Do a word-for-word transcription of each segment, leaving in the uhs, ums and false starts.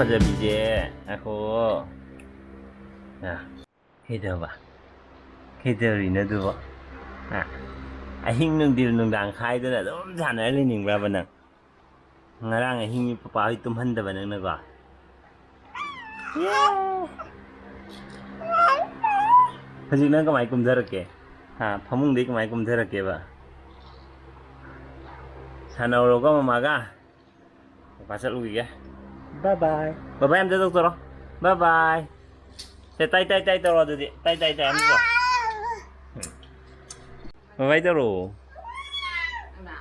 ꯐꯖꯕꯤꯁꯦ, ꯉꯥꯏꯈꯣ꯫ ꯑ, ꯀꯩꯗꯧꯕ? ꯀꯩꯗꯧꯔꯤꯅꯣ ꯑꯗꯨꯕꯣ? ꯑ, ꯑꯍꯤꯡ ꯅꯨꯡꯊꯤꯜ ꯅꯨꯡꯗꯥꯡ ꯈꯥꯏꯗꯅ ꯑꯗꯨꯝ ꯁꯥꯟꯅꯔ ꯂꯩꯅꯤꯡꯕ꯭ꯔꯕ ꯅꯪ? ꯉꯔꯥꯡ ꯑꯍꯤꯡ ꯄꯄꯥ ꯍꯣꯏ ꯇꯨꯝꯍꯟꯗꯕ ꯅꯪꯅꯀꯣ? ꯍꯧꯖꯤꯛ ꯅꯪ ꯀꯃꯥꯏ ꯀꯨꯝꯊꯔꯛꯀꯦ? ꯍꯥ, ꯐꯃꯨꯡꯗꯒꯤ ꯀꯃꯥꯏ ꯀꯨꯝꯊꯔꯛꯀꯦꯕ? ꯁꯥꯟꯅꯧꯔꯣꯀꯣ ꯃꯃꯥꯒ꯫ ꯄꯄꯥ ꯆꯠꯂꯨꯈꯤꯒꯦ꯫ ꯕꯥꯏ ꯕꯥꯏ꯫ ꯕꯥꯏ ꯕꯥꯏ ꯑꯝꯇ ꯇꯧꯊꯣꯔꯣ꯫ ꯕꯥꯏ ꯕꯥꯏ꯫ ꯁꯦ, ꯇꯥꯏ ꯇꯥꯏ ꯇꯥꯏ ꯇꯧꯔꯣ ꯑꯗꯨꯗꯤ꯫ ꯇꯥꯏ ꯇꯥꯏ ꯇꯥꯏ ꯑꯝꯇ ꯇꯧꯔꯣ꯫ ꯕꯥꯏ ꯕꯥꯏ ꯇꯧꯔꯣ꯫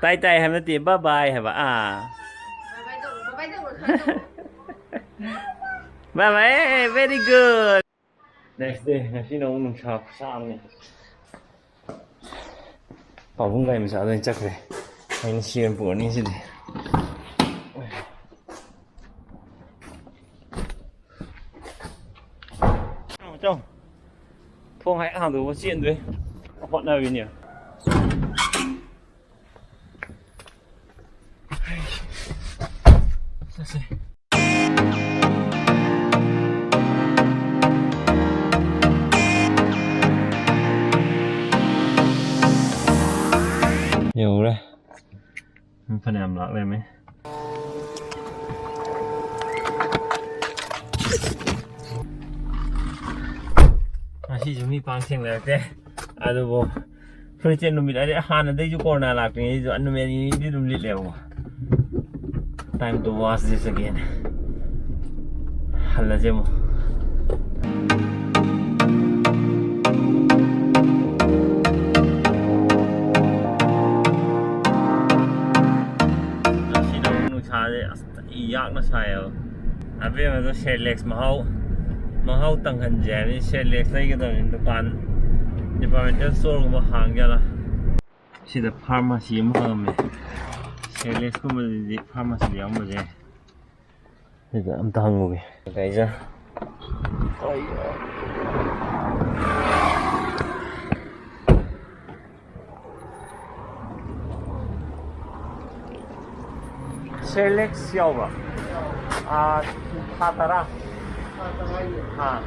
ꯇꯥꯏ ꯇꯥꯏ ꯍꯥꯏꯕ ꯅꯠꯇꯦ, ꯕꯥꯏ ꯕꯥꯏ ꯍꯥꯏꯕ꯫ ꯑꯥ꯫ ꯕꯥꯏ ꯕꯥꯏ ꯇꯧꯔꯣ, ꯕꯥꯏ ꯕꯥꯏ ꯇꯧꯔꯣ, ꯁꯨꯃꯥꯏꯅ ꯇꯧꯔꯣ꯫ ꯕꯥꯏ ꯕꯥꯏ, very good꯫ Next day, ꯉꯁꯤꯅ ꯑꯃꯨꯛ ꯅꯨꯡꯁꯥ ꯈꯨꯁꯥ ꯑꯃꯅꯤ꯫ ꯄꯥꯕꯨꯡ ꯒꯥꯔꯤ ꯃꯆꯥꯗ ꯑꯣꯏꯅ ꯆꯠꯈ꯭ꯔꯦ꯫ ꯑꯩꯅ ꯁꯤ ꯑꯣꯏꯅ ꯄꯨꯔꯅꯤ ꯁꯤꯗꯤ꯫ ꯆꯥꯎ, ꯆꯥꯎ꯫ ꯊꯣꯡ ꯍꯦꯛ ꯍꯥꯡꯗꯣꯛꯄ ꯆꯦꯟꯗꯣꯏ ꯍꯣꯠꯅꯕꯤꯅꯦ꯫ ꯆꯠꯁꯦ꯫ ꯌꯧꯔꯦ꯫ ꯃꯤ ꯐꯅꯌꯥꯝ ꯂꯥꯛ ꯂꯩꯔꯝꯃꯦ꯫ ꯉꯁꯤꯁꯨ ꯃꯤ ꯄꯥꯡ ꯊꯦꯡꯅꯔꯛꯇꯦ꯫ ꯑꯗꯨꯕꯨ ꯐꯨꯔꯤꯠꯁꯦ ꯅꯨꯃꯤꯠ ꯑꯅꯤ, ꯍꯥꯟꯅꯗꯩꯁꯨ ꯀꯣꯔꯣꯅꯥ ꯂꯥꯛꯇ꯭ꯔꯤꯉꯩꯁꯨ ꯅꯨꯃꯤꯠ ꯑꯅꯤꯗꯤ ꯑꯗꯨꯝ ꯂꯤꯠꯂꯦꯕꯀꯣ꯫ Time to wash this again. ꯍꯜꯂꯁꯦ ꯑꯃꯨꯛ꯫ ꯉꯁꯤꯅ ꯑꯃꯨꯛ ꯅꯨꯡꯁꯥꯁꯦ ꯑꯁ ꯌꯥꯛꯅ ꯁꯥꯏꯌꯦꯕ꯫ ꯑꯕꯦꯝꯃꯗꯣ Cerelac ꯃꯍꯥꯎ, ꯃꯍꯥꯎ ꯇꯪꯍꯟꯁꯦ ꯍꯥꯏꯕꯅꯤ꯫ Cerelac ꯂꯩꯒꯗꯕꯅꯤ꯫ ꯗꯨꯀꯥꯟ, departmental storeꯒꯨꯝꯕ ꯍꯥꯡꯖꯥꯠꯂꯥ? ꯁꯤꯗ pharmacy ꯑꯃ ꯍꯥꯡꯉꯝꯃꯦ꯫ Cerelacꯀꯨꯝꯕꯗꯗꯤ pharmacyꯗ ꯌꯥꯎꯔꯝꯕꯁꯦ꯫ ꯁꯤꯗ ꯑꯝꯇ ꯍꯪꯉꯨꯒꯦ꯫ ꯒꯥꯏꯖ꯫ Cerelac ꯌꯥꯎꯕ꯭ꯔꯣ? ꯊꯥ ꯇꯔꯥ꯫ ꯊꯥ ꯇꯔꯥꯒꯤ꯫ ꯑꯥ꯫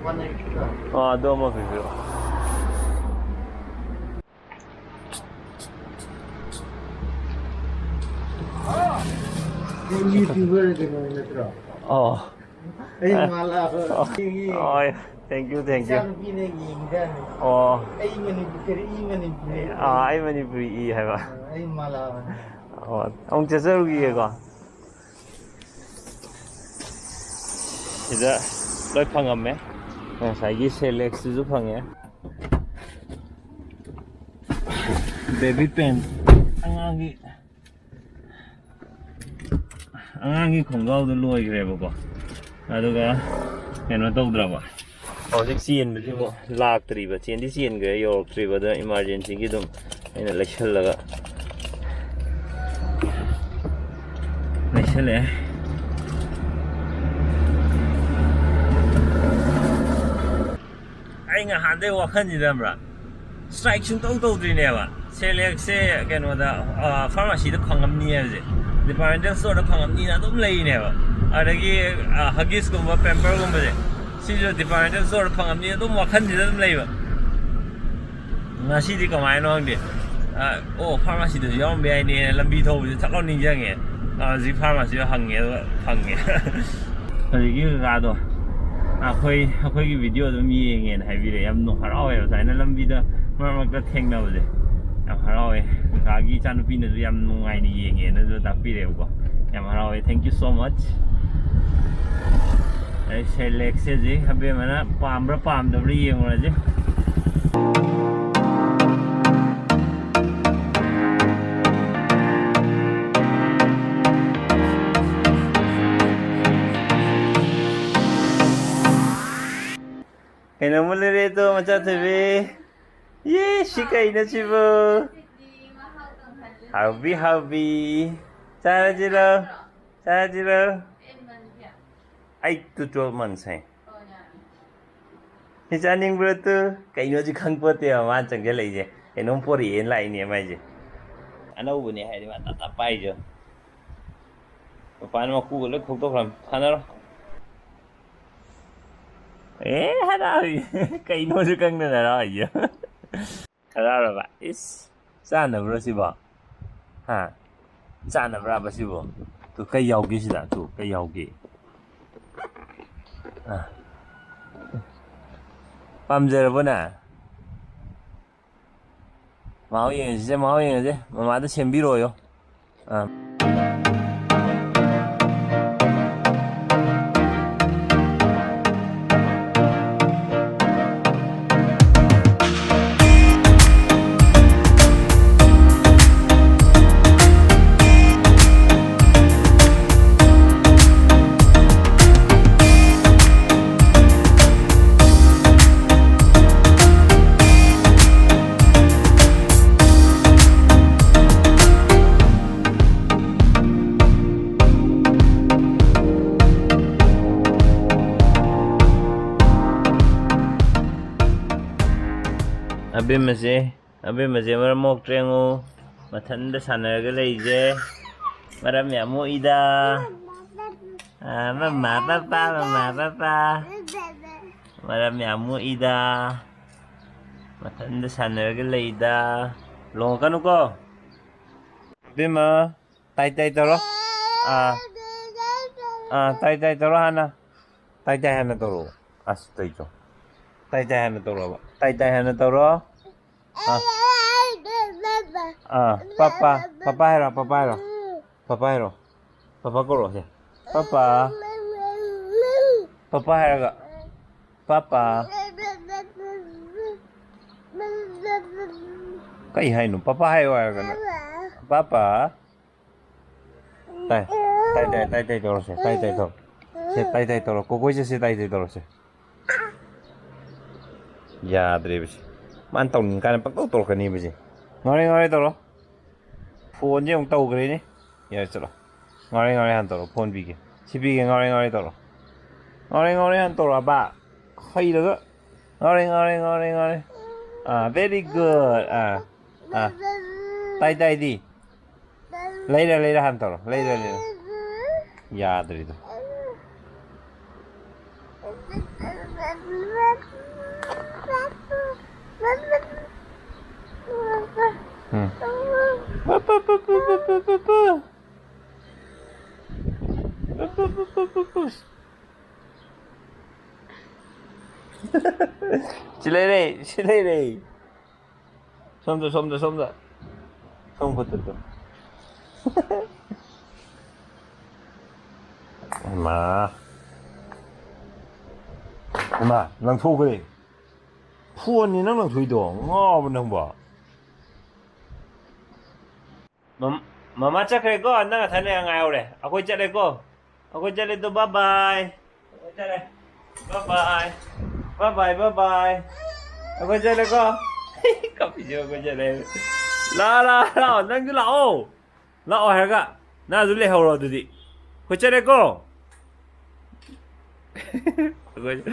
ꯋꯥꯟ ꯑꯩꯠꯇꯤꯗꯣ꯫ ꯑꯥ, ꯑꯗꯨ ꯑꯃ ꯄꯤꯕꯤꯔꯣ꯫ ꯅꯪ YouTuber ꯀꯩꯅꯣ ꯅꯠꯇ꯭ꯔꯣ? ꯑꯣ꯫ ꯑꯩ ꯃꯥꯜꯂꯕ꯫ ꯑꯣ, ꯍꯣꯏ, thank you, thank you꯫ ꯏꯆꯥꯅꯨꯄꯤꯅ ꯌꯦꯡꯉꯤꯖꯥꯠꯅꯤ꯫ ꯑꯣ꯫ ꯑꯩ ꯃꯅꯤꯄꯨꯔꯤ, ꯀꯔꯤ ꯏ ꯃꯅꯤꯄꯨꯔꯤ꯫ ꯑꯥ, ꯑꯩ ꯃꯅꯤꯄꯨꯔꯤ ꯏ ꯍꯥꯏꯕ꯫ ꯑꯥ, ꯑꯩ ꯃꯥꯜꯂꯕꯅꯤ꯫ ꯑꯣ, ꯑꯃꯨꯛ ꯆꯠꯆꯔꯨꯈꯤꯒꯦꯀꯣ꯫ ꯁꯤꯗ ꯂꯣꯏ ꯐꯪꯉꯝꯃꯦ꯫ ꯉꯁꯥꯏꯒꯤ ꯁꯦꯂꯦꯛꯁꯇꯨꯁꯨ ꯐꯪꯉꯦ꯫ ꯕꯦꯕꯤ ꯄꯦꯟ, ꯑꯉꯥꯡꯒꯤ, ꯑꯉꯥꯡꯒꯤ ꯈꯣꯡꯒ꯭ꯔꯥꯎꯗꯣ ꯂꯣꯏꯈ꯭ꯔꯦꯕꯀꯣ꯫ ꯑꯗꯨꯒ ꯀꯩꯅꯣ ꯇꯧꯗ꯭ꯔꯕ꯫ ꯍꯧꯖꯤꯛ ꯆꯦꯟꯕꯁꯤꯕꯨ ꯂꯥꯛꯇ꯭ꯔꯤꯕ, ꯆꯦꯟꯗꯤ ꯆꯦꯟꯈ꯭ꯔꯦ, ꯌꯧꯔꯛꯇ꯭ꯔꯤꯕ꯫ ꯑꯗꯨꯅ ꯏꯃꯥꯔꯖꯦꯟꯁꯤꯒꯤ ꯑꯗꯨꯝ ꯑꯩꯅ ꯂꯩꯁꯜꯂꯒ ꯂꯩꯁꯜꯂꯛꯑꯦ꯫ ꯑꯩ ꯉꯍꯥꯟꯗꯩ ꯋꯥꯈꯜꯁꯤꯗ ꯈꯪꯕ꯭ꯔꯥ, ꯁ꯭ꯇ꯭ꯔꯥꯏꯛ ꯁꯨꯡꯇꯧ ꯇꯧꯗ꯭ꯔꯤꯅꯦꯕ꯫ ꯁꯦꯂꯦꯛꯁꯦ ꯀꯩꯅꯣꯗ, ꯑ, ꯐꯥꯔꯃꯥꯁꯤꯗ ꯐꯪꯉꯝꯅꯤ ꯍꯥꯏꯕꯁꯦ, ꯗꯤꯄꯥꯔꯠꯃꯦꯟꯇꯦꯜ ꯁ꯭ꯇꯣꯔꯗ ꯐꯪꯉꯝꯅꯤꯅ ꯑꯗꯨꯝ ꯂꯩꯔꯤꯅꯦꯕ꯫ ꯑꯗꯒꯤ, ꯑ, ꯍꯒꯤꯁꯀꯨꯝꯕ, ꯄꯦꯝꯄꯔꯒꯨꯝꯕꯁꯦ, ꯁꯤꯁꯨ ꯗꯤꯄꯥꯔꯠꯃꯦꯟꯇꯦꯜ ꯁ꯭ꯇꯣꯔꯗ ꯐꯪꯉꯝꯅꯤ ꯑꯗꯨꯝ ꯋꯥꯈꯜꯁꯤꯗ ꯑꯗꯨꯝ ꯂꯩꯕ꯫ ꯉꯁꯤꯗꯤ ꯀꯃꯥꯏꯅꯣ ꯈꯪꯗꯦ, ꯑ, ꯑꯣ, ꯐꯥꯔꯃꯥꯁꯤꯗꯁꯨ ꯌꯥꯎꯔꯝꯕ ꯌꯥꯏꯅꯦꯅ ꯂꯝꯕꯤ ꯊꯧꯕꯁꯦ ꯊꯛ ꯂꯥꯎ ꯅꯤꯡꯁꯤꯡꯉꯦ꯫ ꯑ, ꯍꯧꯖꯤꯛ ꯐꯥꯔꯃꯥꯁꯤꯗ ꯍꯪꯉꯦ, ꯑꯗꯨꯒ ꯐꯪꯉꯦ꯫ ꯍꯧꯖꯤꯛꯀꯤ ꯀꯀꯥꯗꯣ ꯑꯩꯈꯣꯏ, ꯑꯩꯈꯣꯏꯒꯤ ꯚꯤꯗꯤꯑꯣ ꯑꯗꯨꯝ ꯌꯦꯡꯉꯦꯅ ꯍꯥꯏꯕꯤꯔꯛꯑꯦ꯫ ꯌꯥꯝ ꯅꯨꯡ-, ꯍꯔꯥꯎꯋꯦꯕ ꯁꯨꯃꯥꯏꯅ ꯂꯝꯕꯤꯗ ꯃꯔꯛ ꯃꯔꯛꯇ ꯊꯦꯡꯅꯕꯁꯦ꯫ ꯌꯥꯝ ꯍꯔꯥꯎꯋꯦ꯫ ꯀꯀꯥꯒꯤ ꯏꯆꯥꯅꯨꯄꯤꯅꯁꯨ ꯌꯥꯝ ꯅꯨꯡꯉꯥꯏꯅ ꯌꯦꯡꯉꯦꯅꯁꯨ ꯇꯥꯛꯄꯤꯔꯛꯑꯦꯕꯀꯣ꯫ ꯌꯥꯝ ꯍꯔꯥꯎꯋꯦ꯫ Thank you so much꯫ ꯑꯩ ꯁꯦꯂꯦꯛꯁꯦ ꯍꯧꯖꯤꯛ ꯑꯕꯦꯝꯃꯅ ꯄꯥꯝꯕ꯭ꯔꯥ ꯄꯥꯝꯗꯕ꯭ꯔꯥ ꯌꯦꯡꯉꯨꯔꯁꯤ꯫ ꯀꯩꯅꯣꯝꯃ ꯂꯩꯔꯦ ꯇꯣ, ꯃꯆꯥ ꯊꯣꯏꯕꯤ꯫ ꯌꯦ, ꯁꯤ ꯀꯩꯅꯣ ꯁꯤꯕꯨ? ꯍꯥꯎꯕꯤ, ꯍꯥꯎꯕꯤ꯫ ꯆꯥꯔꯁꯤꯔꯣ? ꯆꯥꯔꯁꯤꯔꯣ? Eight to twelve months ꯍꯥꯏ꯫ ꯁꯤ ꯆꯥꯅꯤꯡꯕ꯭ꯔꯣ ꯇꯨ? ꯀꯩꯅꯣꯁꯤ ꯈꯪꯄꯣꯠꯇꯦꯕ ꯃꯥꯅ ꯆꯪꯁꯤꯜꯂꯛꯏꯁꯦ꯫ ꯀꯩꯅꯣꯝ ꯄꯣꯔꯛꯑꯦꯅ ꯂꯥꯛꯏꯅꯦ ꯃꯥꯏꯁꯦ꯫ ꯑꯅꯧꯕꯅꯦ ꯍꯥꯏꯗꯤ ꯃꯥ ꯇꯞ ꯇꯞ ꯄꯥꯏꯁꯦ꯫ ꯃꯄꯥꯟ ꯃꯀꯨꯒ ꯂꯣꯏ ꯈꯣꯛꯇꯣꯛꯈ꯭ꯔꯕꯅꯤ꯫ ꯊꯥꯅꯔꯣ꯫ ꯑꯦ, ꯍꯔꯥꯎꯔꯤ꯫ ꯀꯩꯅꯣꯁꯨ ꯈꯪꯗꯅ ꯍꯔꯥꯎꯔꯤꯁꯦ꯫ ꯍꯔꯥꯎꯔꯕ? ꯏꯁ, ꯆꯥꯅꯕ꯭ꯔꯣ ꯁꯤꯕꯣ? ꯍꯥ? ꯆꯥꯅꯕ꯭ꯔꯥꯕ ꯁꯤꯕꯣ? ꯇꯨ, ꯀꯩ ꯌꯥꯎꯒꯦ ꯁꯤꯗ? ꯇꯨ, ꯀꯩ ꯌꯥꯎꯒꯦ? ꯑ꯫ ꯄꯥꯝꯖꯔꯕꯣ ꯅꯪ? ꯃꯍꯥꯎ ꯌꯦꯡꯉꯁꯤꯁꯦ, ꯃꯍꯥꯎ ꯌꯦꯡꯉꯁꯦ꯫ ꯃꯃꯥꯗ ꯁꯦꯝꯕꯤꯔꯣꯌꯣ꯫ ꯑꯥ꯫ ꯑꯕꯦꯝꯃꯁꯦ, ꯑꯕꯦꯝꯃꯁꯦ ꯃꯔꯝ ꯃꯣꯛꯇ꯭ꯔꯦ ꯌꯦꯡꯉꯨ꯫ ꯃꯊꯟꯗ ꯁꯥꯟꯅꯔꯒ ꯂꯩꯁꯦ꯫ ꯃꯔꯝ ꯌꯥꯝ ꯃꯣꯛꯏꯗ꯫ ꯑꯥ, ꯃꯃꯥ ꯄꯄꯥ, ꯃꯃꯥ ꯄꯄꯥ꯫ ꯃꯔꯝ ꯌꯥꯝ ꯃꯣꯛꯏꯗ꯫ ꯃꯊꯟꯗ ꯁꯥꯟꯅꯔꯒ ꯂꯩꯗ꯫ ꯂꯣꯡꯉꯛꯀꯅꯨꯀꯣ꯫ ꯏꯕꯦꯝꯃ, ꯇꯥꯏ ꯇꯥꯏ ꯇꯧꯔꯣ꯫ ꯑꯥ꯫ ꯑꯥ, ꯇꯥꯏ ꯇꯥꯏ ꯇꯧꯔꯣ ꯍꯥꯟꯅ꯫ ꯇꯥꯏ ꯇꯥꯏ ꯍꯥꯟꯅ ꯇꯧꯔꯣ꯫ ꯑꯁ, ꯇꯩ ꯆꯣ꯫ ꯇꯥꯏ ꯇꯥꯏ ꯍꯥꯟꯅ ꯇꯧꯔꯣꯕ꯫ ꯇꯥꯏ ꯇꯥꯏ ꯍꯥꯟꯅ ꯇꯧꯔꯣ꯫ ꯑꯥ꯫ ꯑꯥ, ꯄꯄꯥ, ꯄꯄꯥ ꯍꯥꯏꯔꯣ, ꯄꯄꯥ ꯍꯥꯏꯔꯣ꯫ ꯄꯄꯥ ꯍꯥꯏꯔꯣ꯫ ꯄꯄꯥ ꯀꯧꯔꯛꯑꯣꯁꯦ꯫ ꯄꯄꯥ꯫ ꯄꯄꯥ ꯍꯥꯏꯔꯒ꯫ ꯄꯄꯥ꯫ ꯀꯩ ꯍꯥꯏꯅꯣ? ꯄꯄꯥ ꯍꯥꯏꯌꯣ ꯍꯥꯏꯔꯒꯅ꯫ ꯄꯄꯥ꯫ ꯇꯥꯏ꯫ ꯇꯥꯏ, ꯇꯥꯏ, ꯇꯥꯏ, ꯇꯥꯏ ꯇꯧꯔꯣꯁꯦ꯫ ꯇꯥꯏ, ꯇꯥꯏ ꯇꯧꯔꯣ꯫ ꯁꯦ, ꯇꯥꯏ, ꯇꯥꯏ ꯇꯧꯔꯣ꯫ ꯀꯣꯀꯣꯏꯁꯦ ꯁꯦ ꯇꯥꯏ, ꯇꯥꯏ ꯇꯧꯔꯣꯁꯦ꯫ ꯌꯥꯗ꯭ꯔꯦꯕ ꯁꯤ꯫ ꯃꯥꯅ ꯇꯧꯅꯤꯡꯉꯀꯥꯟꯗ ꯄꯪꯇꯧ ꯇꯧꯔꯛꯀꯅꯤꯕ ꯁꯤ꯫ ꯉꯥꯎꯔꯦ, ꯉꯥꯎꯔꯦ ꯇꯧꯔꯣ꯫ ꯐꯣꯟꯁꯦ ꯑꯃꯨꯛ ꯇꯧꯈ꯭ꯔꯦꯅꯦ꯫ ꯌꯥꯔꯦ, ꯆꯠꯂꯣ꯫ ꯉꯥꯎꯔꯦ, ꯉꯥꯎꯔꯦ ꯍꯥꯟꯅ ꯇꯧꯔꯣ꯫ ꯐꯣꯟ ꯄꯤꯒꯦ꯫ ꯁꯤ ꯄꯤꯒꯦ, ꯉꯥꯎꯔꯦ, ꯉꯥꯎꯔꯦ ꯇꯧꯔꯣ꯫ ꯉꯥꯎꯔꯦ, ꯉꯥꯎꯔꯦ ꯍꯥꯟꯅ ꯇꯧꯔꯣ, ꯑꯕꯥ꯫ ꯍꯩꯔꯒ꯫ ꯉꯥꯎꯔꯦ, ꯉꯥꯎꯔꯦ, ꯉꯥꯎꯔꯦ, ꯉꯥꯎꯔꯦ꯫ ꯑꯥ, very good꯫ ꯑꯥ, ꯑꯥ꯫ ꯇꯥꯏ, ꯇꯥꯏꯗꯤ꯫ ꯂꯩꯔ, ꯂꯩꯔ ꯍꯥꯟꯅ ꯇꯧꯔꯣ꯫ ꯂꯩꯔ, ꯂꯩꯔ꯫ ꯌꯥꯗ꯭ꯔꯤꯗꯣ꯫ ꯎꯝ꯫ ꯁꯤ ꯂꯩꯔꯦ, ꯁꯤ ꯂꯩꯔꯦ꯫ ꯁꯣꯝꯗ, ꯁꯣꯝꯗ, ꯁꯣꯝꯗ꯫ ꯁꯣꯝ ꯈꯨꯠꯇ ꯇꯨ꯫ ꯏꯃꯥ꯫ ꯏꯃꯥ, ꯂꯪꯊꯣꯛꯈ꯭ꯔꯦ꯫ ꯐꯣꯟꯅꯤ ꯅꯪ ꯂꯪꯊꯣꯛꯏꯗꯣ꯫ ꯉꯥꯎꯕ ꯅꯪꯕꯣ꯫ ꯃꯝ-, ꯃꯃꯥ ꯆꯠꯈ꯭ꯔꯦꯀꯣ, ꯅꯪ ꯉꯁꯥꯏ ꯅꯌꯥ ꯉꯥꯏꯍꯧꯔꯦ꯫ ꯑꯩꯈꯣꯏ ꯆꯠꯂꯦꯀꯣ꯫ ꯑꯩꯈꯣꯏ ꯆꯠꯂꯦꯗꯣ, bye bye꯫ ꯑꯩꯈꯣꯏ ꯆꯠꯂꯦ꯫ Bye bye꯫ Bye bye, bye bye꯫ ꯑꯩꯈꯣꯏ ꯆꯠꯂꯦꯀꯣ꯫ ꯀꯞꯄꯤꯁꯦ ꯑꯩꯈꯣꯏ ꯆꯠꯂꯦ꯫ ꯂꯥꯛꯑꯣ, ꯂꯥꯛꯑꯣ, ꯂꯥꯛꯑꯣ꯫ ꯅꯪꯁꯨ ꯂꯥꯛꯑꯣ꯫ ꯂꯥꯛꯑꯣ ꯍꯥꯏꯔꯒ ꯅꯪꯁꯨ ꯂꯩꯍꯧꯔꯣ ꯑꯗꯨꯗꯤ꯫ ꯑꯩꯈꯣꯏ ꯆꯠꯂꯦꯀꯣ꯫ ꯑꯩꯈꯣꯏ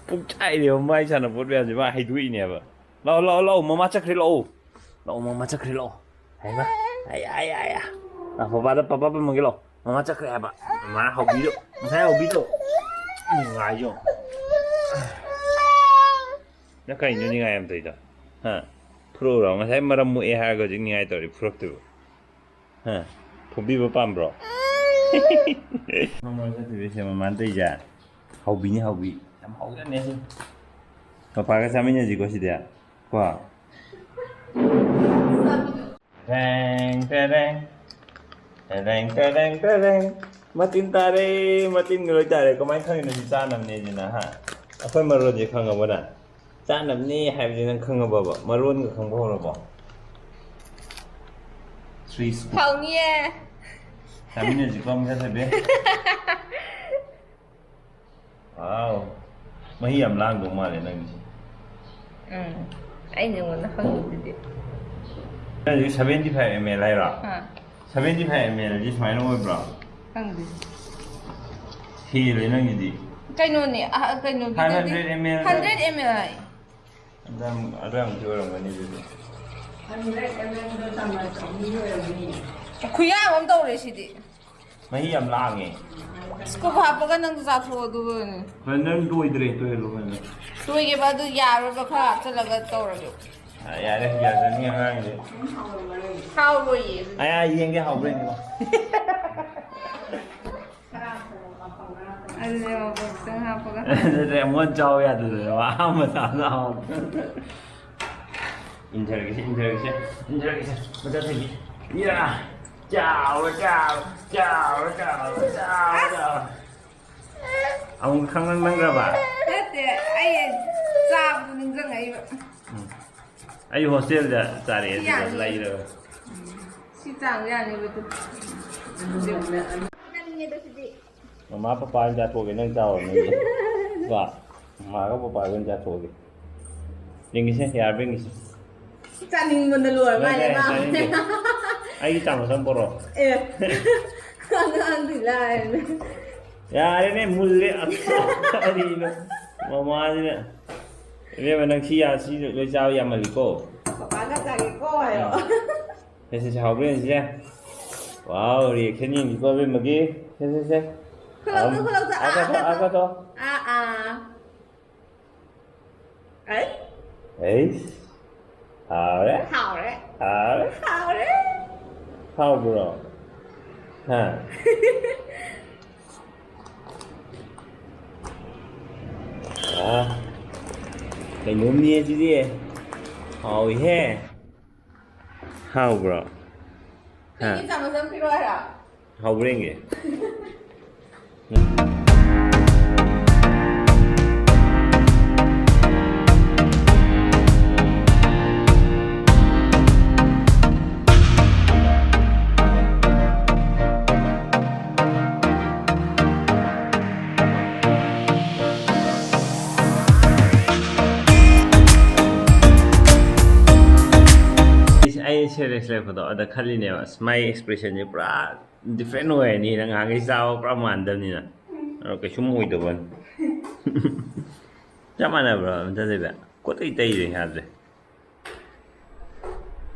ꯄꯨꯡꯆꯥꯏꯅꯦꯕ ꯃꯥꯏ ꯁꯥꯟꯅꯄꯣꯠ ꯃꯌꯥꯝꯁꯦ ꯃꯥ ꯍꯩꯗꯣꯛꯏꯅꯦꯕ꯫ ꯂꯥꯛꯑꯣ, ꯂꯥꯛꯑꯣ, ꯂꯥꯛꯑꯣ꯫ ꯃꯃꯥ ꯆꯠꯈ꯭ꯔꯦ, ꯂꯥꯛꯑꯣ꯫ ꯂꯥꯛꯑꯣ, ꯃꯃꯥ ꯆꯠꯈ꯭ꯔꯦ, ꯂꯥꯛꯑꯣ꯫ ꯍꯩꯃꯥ, ꯑꯌꯥ, ꯑꯌꯥ, ꯑꯌꯥ꯫ ꯂꯥꯛꯑꯣ, ꯄꯄꯥꯗ, ꯄꯄꯥ ꯄꯝꯃꯒꯦ, ꯂꯥꯛꯑꯣ꯫ ꯃꯃꯥ ꯆꯠꯈ꯭ꯔꯦ ꯍꯥꯏꯕ꯫ ꯃꯃꯥꯅ ꯍꯧꯕꯤꯗꯣ, ꯉꯁꯥꯏ ꯍꯧꯕꯤꯗꯣ꯫ ꯅꯨꯡꯉꯥꯏꯖꯣ꯫ ꯅꯪ ꯀꯩꯅꯣ ꯅꯤꯡꯉꯥꯏ ꯌꯥꯝ ꯇꯧꯔꯤꯗꯣ? ꯍꯥ? ꯐꯨꯔꯛꯎꯔꯣ? ꯉꯁꯥꯏ ꯃꯔꯝ ꯃꯣꯛꯑꯦ ꯍꯥꯏꯔꯒ ꯍꯧꯖꯤꯛ ꯅꯤꯡꯉꯥꯏ ꯇꯧꯔꯤ, ꯐꯨꯔꯛꯇꯣꯏꯕ꯫ ꯍꯥ? ꯐꯨꯕꯤꯕ ꯄꯥꯝꯕ꯭ꯔꯣ? ꯃꯃꯥ ꯆꯠꯈꯤꯕꯩ ꯁꯦ ꯃꯃꯥꯅ ꯇꯧꯔꯤꯁꯦ꯫ ꯍꯥꯎꯕꯤꯅꯤ, ꯍꯥꯎꯕꯤ꯫ ꯌꯥꯝ ꯍꯥꯎꯖꯥꯠꯅꯦ ꯁꯤ꯫ ꯄꯄꯥꯒ ꯆꯥꯃꯤꯟꯅꯁꯤꯀꯣ ꯁꯤꯗꯤ꯫ ꯀꯣ? ꯇꯦꯔꯦꯡ, ꯇꯦꯔꯦꯡ꯫ ꯇꯦꯔꯦꯡ, ꯇꯦꯔꯦꯡ, ꯇꯦꯔꯦꯡ꯫ ꯃꯇꯤꯟ ꯇꯥꯔꯦ, ꯃꯇꯤꯟꯒ ꯂꯣꯏ ꯇꯥꯔꯦ꯫ ꯀꯃꯥꯏꯅ ꯈꯪꯉꯤꯅꯣ ꯁꯤ ꯆꯥꯅꯕꯅꯦ ꯁꯤꯅ, ꯍꯥ? ꯑꯩꯈꯣꯏ ꯃꯔꯣꯟꯁꯦ ꯈꯪꯉꯕꯣ ꯅꯪ? ꯆꯥꯅꯕꯅꯦ ꯍꯥꯏꯕꯁꯦ ꯅꯪ ꯈꯪꯉꯕꯕ? ꯃꯔꯣꯟꯒ ꯈꯪꯕ ꯍꯧꯔꯕꯣ? Three scoop꯫ ꯍꯥꯎꯅꯤꯌꯦ꯫ ꯆꯥꯃꯤꯟꯅꯁꯤꯀꯣ, ꯑꯃꯨꯛ ꯆꯠꯊꯕꯤ꯫ Wow꯫ ꯃꯍꯤ ꯌꯥꯝ ꯂꯥꯡꯗꯧ ꯃꯥꯜꯂꯦ ꯅꯪꯒꯤꯁꯦ꯫ ꯎꯝ꯫ ꯑꯩ ꯅꯉꯣꯟꯗ ꯍꯪꯉꯤꯗꯨꯗꯤ꯫ ꯅꯪꯒꯤꯁꯦ seventy five M L ꯍꯥꯏꯔꯣ? ꯑꯥ꯫ Seventy five M L ꯗꯤ ꯁꯨꯃꯥꯏꯅ ꯑꯣꯏꯕ꯭ꯔꯣ? ꯈꯪꯗꯦ꯫ ꯍꯦꯜꯂꯦ ꯅꯪꯒꯤꯗꯤ꯫ ꯀꯩꯅꯣꯅꯦ, ꯑ, ꯀꯩꯅꯣꯒꯤꯗꯨꯗꯤ five hundred M L꯫ Hundred M L ꯍꯥꯏ꯫ ꯑꯗꯨ ꯌꯥꯝ, ꯑꯗꯨ ꯌꯥꯝꯗꯤ ꯑꯣꯏꯔꯝꯒꯅꯤ ꯑꯗꯨꯗꯤ꯫ Hundred M L ꯗꯣ ꯆꯥꯃꯁ ꯑꯍꯨꯝꯒꯤ ꯑꯣꯏꯔꯝꯒꯅꯤ꯫ ꯈꯨꯌꯥꯝ ꯑꯃ ꯇꯧꯔꯦ ꯁꯤꯗꯤ꯫ ꯃꯍꯤ ꯌꯥꯝ ꯂꯥꯡꯉꯦ꯫ ꯁ꯭ꯀꯨꯞ ꯍꯥꯞꯄꯒ ꯅꯪꯁꯨ ꯆꯥꯊꯣꯛꯑꯣ ꯑꯗꯨꯒ ꯑꯣꯏꯅ꯫ ꯍꯣꯏ, ꯅꯪ ꯂꯣꯏꯗ꯭ꯔꯦ, ꯇꯣꯏꯍꯜꯂꯣ ꯀꯩꯅꯣ꯫ ꯇꯣꯏꯒꯦꯕ ꯑꯗꯨ ꯌꯥꯔꯣꯏꯕ, ꯈꯔ ꯍꯥꯞꯆꯤꯜꯂꯒ ꯇꯧꯔꯒꯦ꯫ ꯑ, ꯌꯥꯔꯦ, ꯌꯥꯖꯅꯤ ꯑꯉꯥꯡꯁꯦ꯫ ꯍꯥꯎꯔꯣꯏꯌꯦ ꯑꯗꯨꯗꯤ꯫ ꯑꯌꯥ, ꯌꯦꯡꯒꯦ, ꯍꯥꯎꯕ꯭ꯔꯥ ꯌꯦꯡꯒꯦ꯫ ꯑꯗꯨꯗꯤ ꯃꯣꯔꯣꯛ ꯈꯤꯇꯪ ꯍꯥꯞꯄꯒ꯫ ꯑꯗꯨꯗꯤ ꯑꯃꯨꯛ ꯆꯥꯎ ꯌꯥꯗꯗꯅ ꯑꯍꯥꯟꯕ ꯆꯥꯕꯗ ꯍꯥꯎ꯫ ꯏꯟꯊꯔꯒꯦꯁꯦ, ꯏꯟꯊꯔꯒꯦꯁꯦ, ꯏꯟꯊꯔꯒꯦꯁꯦ꯫ ꯃꯆꯥ ꯊꯣꯏꯕꯤ꯫ ꯌꯥ! ꯆꯥꯎꯔꯦ, ꯆꯥꯎꯔꯦ, ꯆꯥꯎꯔꯦ, ꯆꯥꯎꯔꯦ, ꯆꯥꯎꯔꯦ, ꯆꯥꯎꯔꯦ꯫ ꯑꯃꯨꯛ ꯈꯪꯅꯪ ꯅꯪꯈ꯭ꯔꯕ? ꯅꯠꯇꯦ, ꯑꯩ ꯆꯥꯕꯗꯣ ꯅꯤꯡꯁꯤꯡꯉꯛꯏꯕ꯫ ꯎꯝ꯫ ꯑꯩ ꯍꯣꯁꯇꯦꯜꯗ ꯆꯥꯔꯛꯑꯦ, ꯁꯤ ꯑꯗꯨꯗ ꯌꯥꯅꯤ꯫ ꯂꯩꯔꯒ꯫ ꯁꯤ ꯆꯥꯡ ꯌꯥꯅꯦꯕ ꯑꯗꯨ꯫ ꯅꯪꯅꯦꯗꯣ ꯁꯤꯗꯤ꯫ ꯃꯃꯥ ꯄꯄꯥ ꯑꯣꯏꯅ ꯆꯥꯊꯣꯛꯑꯒꯦ, ꯅꯪ ꯆꯥꯎꯔꯕꯅꯤꯅ꯫ ꯀꯣ? ꯃꯃꯥꯒ ꯄꯄꯥꯒ ꯑꯣꯏꯅ ꯆꯥꯊꯣꯛꯑꯒꯦ꯫ ꯌꯦꯡꯒꯦꯁꯦ, ꯌꯥꯔꯕ ꯌꯦꯡꯒꯦꯁꯦ꯫ ꯆꯥꯅꯤꯡꯕꯅ ꯂꯣꯏꯔ ꯃꯥꯜꯂꯦ ꯅꯠꯇꯦ, ꯃꯥ꯫ ꯆꯥꯅꯤꯡꯗꯦ꯫ ꯑꯩꯒꯤ ꯆꯥꯃꯁ ꯑꯃ ꯄꯣꯔꯛꯑꯣ꯫ ꯑꯦ꯫ ꯑꯉꯥꯡꯗꯤ ꯂꯥꯏꯔꯅ꯫ ꯌꯥꯔꯦꯅꯦ, ꯃꯨꯜꯂꯦ꯫ ꯑꯁ, ꯀꯔꯤꯅꯣ? ꯃꯃꯥꯁꯤꯅ꯫ ꯏꯕꯦꯝꯃ, ꯅꯪ ꯁꯤ ꯌꯥ-, ꯁꯤ ꯂꯣꯏ ꯆꯥꯕ ꯌꯥꯃꯜꯂꯤꯀꯣ꯫ ꯄꯄꯥꯒ ꯆꯥꯒꯦꯀꯣ ꯍꯥꯏꯌꯣ꯫ ꯁꯦ, ꯁꯦ, ꯁꯦ, ꯍꯥꯎꯕ꯭ꯔꯥ ꯌꯦꯡꯁꯤꯁꯦ꯫ ꯋꯥꯎ, reaction ꯌꯦꯡꯁꯤꯀꯣ ꯑꯕꯦꯝꯃꯒꯤ꯫ ꯁꯦ, ꯁꯦ, ꯁꯦ꯫ ꯈꯨꯂꯧꯇꯣ, ꯑꯝ, ꯈꯨꯂꯧꯇꯣ, ꯑꯥ, ꯑꯥ, ꯀꯠꯊꯣ, ꯑꯥ, ꯑꯥ, ꯀꯠꯊꯣ꯫ ꯑꯥ, ꯑꯥ꯫ ꯑꯩ? ꯑꯩꯁ꯫ ꯍꯥꯎꯔꯦ꯫ ꯍꯥꯎꯔꯦ꯫ ꯍꯥꯎꯔꯦ꯫ ꯍꯥꯎꯔꯦ꯫ ꯍꯥꯎꯕ꯭ꯔꯣ? ꯍꯥ? ꯑꯥ, ꯀꯩꯅꯣꯝꯅꯤ ꯑꯁꯤꯗꯤ꯫ ꯍꯥꯎꯏꯍꯦ꯫ ꯍꯥꯎꯕ꯭ꯔꯣ? ꯍꯥ? ꯅꯪꯒꯤ ꯆꯥꯃꯁ ꯑꯃ ꯄꯤꯔꯛꯑꯣ ꯍꯥꯏꯔꯣ? ꯍꯥꯎꯕ꯭ꯔꯥ ꯌꯦꯡꯒꯦ꯫ ꯑꯩ serious ꯂꯩꯔꯛꯄꯗꯣ ꯑꯗ ꯈꯜꯂꯤꯅꯦꯕ, ꯑꯁ, ꯃꯥꯏ expression ꯁꯦ ꯄꯨꯔꯥ different ꯑꯣꯏꯔꯅꯤꯅ, ꯉꯍꯥꯟꯈꯩ ꯆꯥꯕ ꯄꯨꯔꯥ ꯃꯥꯟꯅꯗꯕꯅꯤꯅ꯫ ꯑꯗꯣ ꯀꯩꯁꯨꯝ ꯑꯣꯏꯗꯕꯅꯤ꯫ ꯆꯞ ꯃꯥꯟꯅꯕ꯭ꯔꯣ, ꯃꯊꯛꯇꯩꯗ? ꯀꯣꯠꯇꯩ ꯇꯩꯔꯦ ꯌꯥꯗ꯭ꯔꯦ꯫